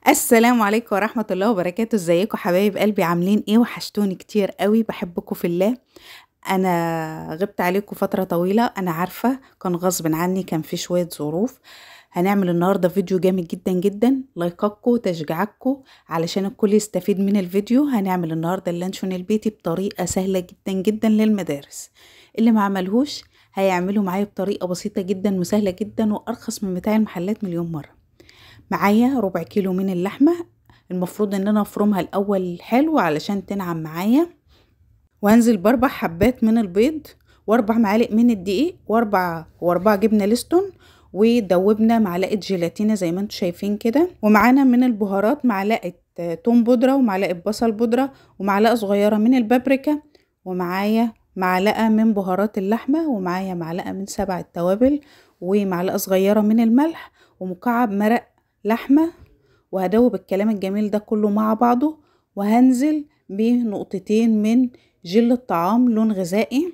السلام عليكم ورحمة الله وبركاته. ازيكم حبايب قلبي؟ عاملين ايه؟ وحشتوني كتير قوي، بحبكم في الله. انا غبت عليكم فترة طويلة، انا عارفة كان غصب عني، كان في شوية ظروف. هنعمل النهاردة فيديو جامد جدا جدا، لايكاتكم وتشجيعاتكم علشان الكل يستفيد من الفيديو. هنعمل النهاردة اللانشون البيتي بطريقة سهلة جدا جدا للمدارس، اللي ما عملهوش هيعمله معايا بطريقة بسيطة جدا وسهلة جدا وارخص من بتاع المحلات مليون مرة. معايا ربع كيلو من اللحمة، المفروض ان انا افرمها الاول حلو علشان تنعم معايا. وهنزل باربع حبات من البيض واربع معالق من الدقيق واربع جبنة لستون، ودوبنا معلقة جيلاتينة زي ما انتم شايفين كده. ومعانا من البهارات معلقة توم بودرة ومعلقة بصل بودرة ومعلقة صغيرة من البابريكا، ومعايا معلقة من بهارات اللحمة، ومعايا معلقة من 7 التوابل، ومعلقة صغيرة من الملح، ومكعب مرق لحمة. وهدوب الكلام الجميل ده كله مع بعضه، وهنزل بنقطتين من جل الطعام لون غذائي،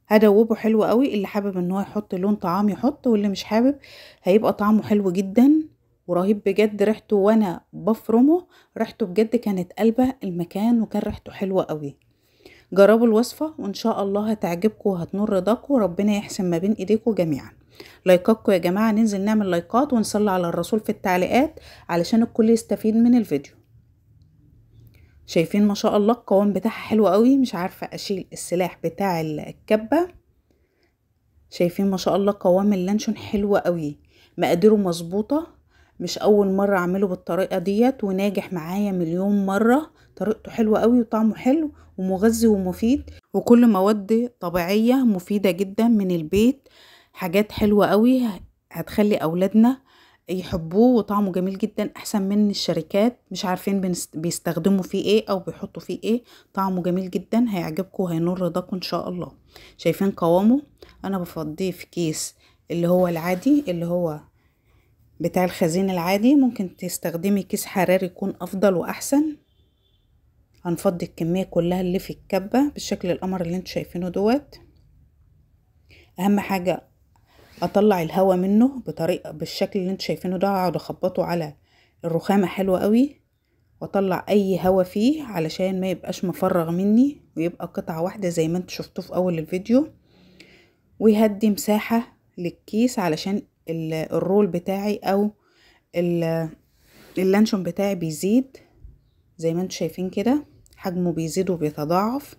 هدوبه حلو قوي. اللي حابب ان هو يحط لون طعام يحط، واللي مش حابب هيبقى طعمه حلو جدا ورهيب بجد. ريحته وانا بفرمه ريحته بجد كانت قلبه المكان، وكان ريحته حلوة قوي. جربوا الوصفة وان شاء الله هتعجبكم وهتنور رضاكم، وربنا يحسن ما بين ايديكم جميعا. لايكاتكم يا جماعة، ننزل نعمل لايكات ونصلي على الرسول في التعليقات علشان الكل يستفيد من الفيديو. شايفين ما شاء الله القوام بتاعها حلو قوي، مش عارفة اشيل السلاح بتاع الكبة. شايفين ما شاء الله قوام اللانشون حلو قوي، مقاديره مظبوطة، مش اول مرة اعمله بالطريقة ديت وناجح معايا مليون مرة. طريقته حلوة قوي وطعمه حلو ومغذي ومفيد، وكل مواد طبيعية مفيدة جدا من البيت، حاجات حلوة قوي هتخلي اولادنا يحبوه، وطعمه جميل جدا احسن من الشركات، مش عارفين بيستخدموا فيه ايه او بيحطوا فيه ايه. طعمه جميل جدا، هيعجبكم وهينور رضاكم ان شاء الله. شايفين قوامه؟ انا بفضيه في كيس اللي هو العادي اللي هو بتاع الخزين العادي، ممكن تستخدمي كيس حراري يكون افضل واحسن. هنفضي الكمية كلها اللي في الكبة بالشكل القمر اللي انتوا شايفينه دوت. اهم حاجة اطلع الهواء منه بطريقة بالشكل اللي انتوا شايفينه ده، اقعد اخبطه على الرخامه حلوة قوي واطلع اي هواء فيه علشان ما يبقاش مفرغ مني ويبقى قطعه واحدة زي ما انتوا شفتوه في اول الفيديو. ويهدي مساحة للكيس علشان ال roll بتاعي او اللانشون بتاعي بيزيد زي ما انتوا شايفين كده، حجمه بيزيد وبيتضاعف.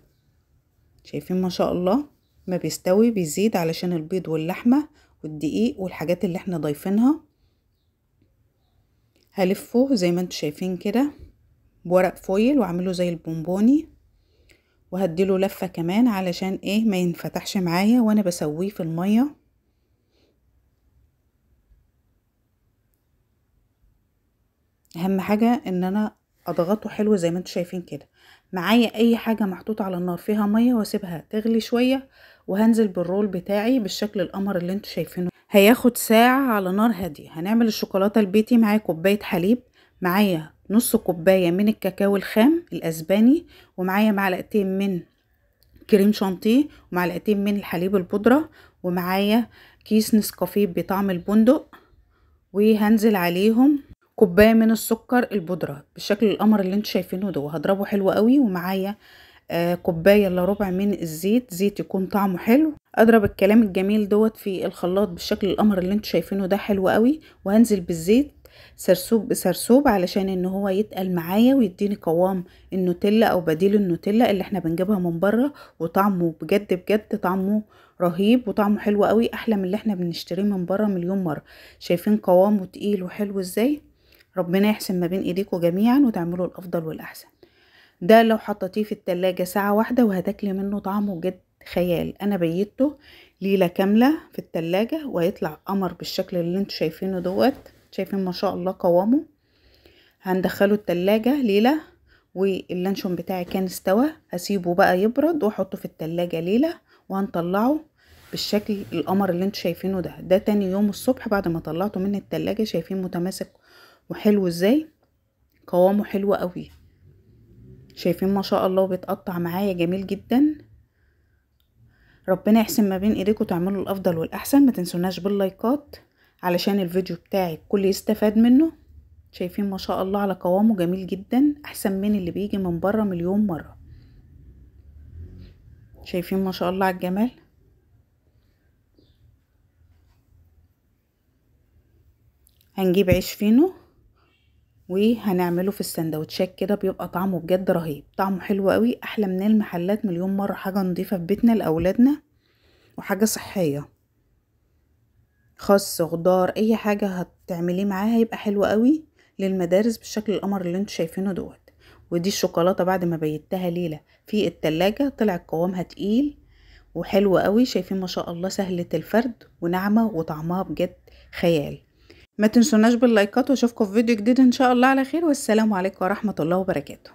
شايفين ما شاء الله ما بيستوي بيزيد علشان البيض واللحمة والدقيق والحاجات اللي احنا ضايفينها. هلفه زي ما انتوا شايفين كده بورق foil واعمله زي البونبوني، وهديله لفة كمان علشان ايه ما ينفتحش معايا وانا بسويه في المية. اهم حاجة ان انا اضغطه حلو زي ما انتوا شايفين كده. معايا اي حاجة محطوطة على النار فيها مية واسيبها تغلي شوية، وهنزل بال roll بتاعي بالشكل القمر اللي انتوا شايفينه. هياخد ساعة على نار هادية. هنعمل الشوكولاتة البيتي. معايا كوباية حليب، معايا نص كوباية من الكاكاو الخام الاسباني، ومعايا معلقتين من كريم شانتيه، ومعلقتين من الحليب البودرة، ومعايا كيس نسكافيه بطعم البندق، وهنزل عليهم كوباية من السكر البودره بالشكل القمر اللي انتوا شايفينه ده، وهضربه حلو قوي. ومعايا كوباية الا ربع من الزيت، زيت يكون طعمه حلو. اضرب الكلام الجميل دوت في الخلاط بالشكل القمر اللي انتوا شايفينه ده حلو قوي، وهنزل بالزيت سرسوب بسرسوب علشان ان هو يتقل معايا ويديني قوام النوتيلا او بديل النوتيلا اللي احنا بنجيبها من بره. وطعمه بجد بجد طعمه رهيب وطعمه حلو قوي، احلى من اللي احنا بنشتريه من بره مليون مرة. شايفين قوامه تقيل وحلو ازاي؟ ربنا يحسن ما بين ايديكم جميعا وتعملوا الافضل والاحسن. ده لو حطيتيه في التلاجة ساعة واحدة وهتاكلي منه طعمه بجد خيال. انا بيته ليلة كاملة في التلاجة وهيطلع قمر بالشكل اللي انتوا شايفينه دوت. شايفين ما شاء الله قوامه. هندخله التلاجة ليلة، واللانشون بتاعي كان استوى، هسيبه بقى يبرد واحطه في التلاجة ليلة، وهنطلعه بالشكل القمر اللي انتوا شايفينه ده. ده تاني يوم الصبح بعد ما طلعته من التلاجة، شايفين متماسك وحلو ازاي، قوامه حلو قوي. شايفين ما شاء الله بيتقطع معايا جميل جدا. ربنا يحسن ما بين ايديكم وتعملوا الافضل والاحسن. ما تنسوناش باللايكات علشان الفيديو بتاعي الكل يستفاد منه. شايفين ما شاء الله على قوامه جميل جدا، احسن من اللي بيجي من بره مليون مرة. شايفين ما شاء الله على الجمال. هنجيب عيش فينو وهنعمله في السندوتشات كده، بيبقى طعمه بجد رهيب، طعمه حلو قوي، احلى من المحلات مليون مرة. حاجة نضيفة في بيتنا لاولادنا وحاجة صحية، خس خضار اي حاجة هتعمليه معاها هيبقى حلو قوي للمدارس بالشكل القمر اللي انتوا شايفينه دوت. ودي الشوكولاتة بعد ما بيتها ليلة في التلاجة طلع قوامها تقيل وحلو قوي. شايفين ما شاء الله سهلة الفرد وناعمة وطعمها بجد خيال. ما تنسوناش باللايكات، واشوفكم في فيديو جديد ان شاء الله على خير، والسلام عليكم ورحمة الله وبركاته.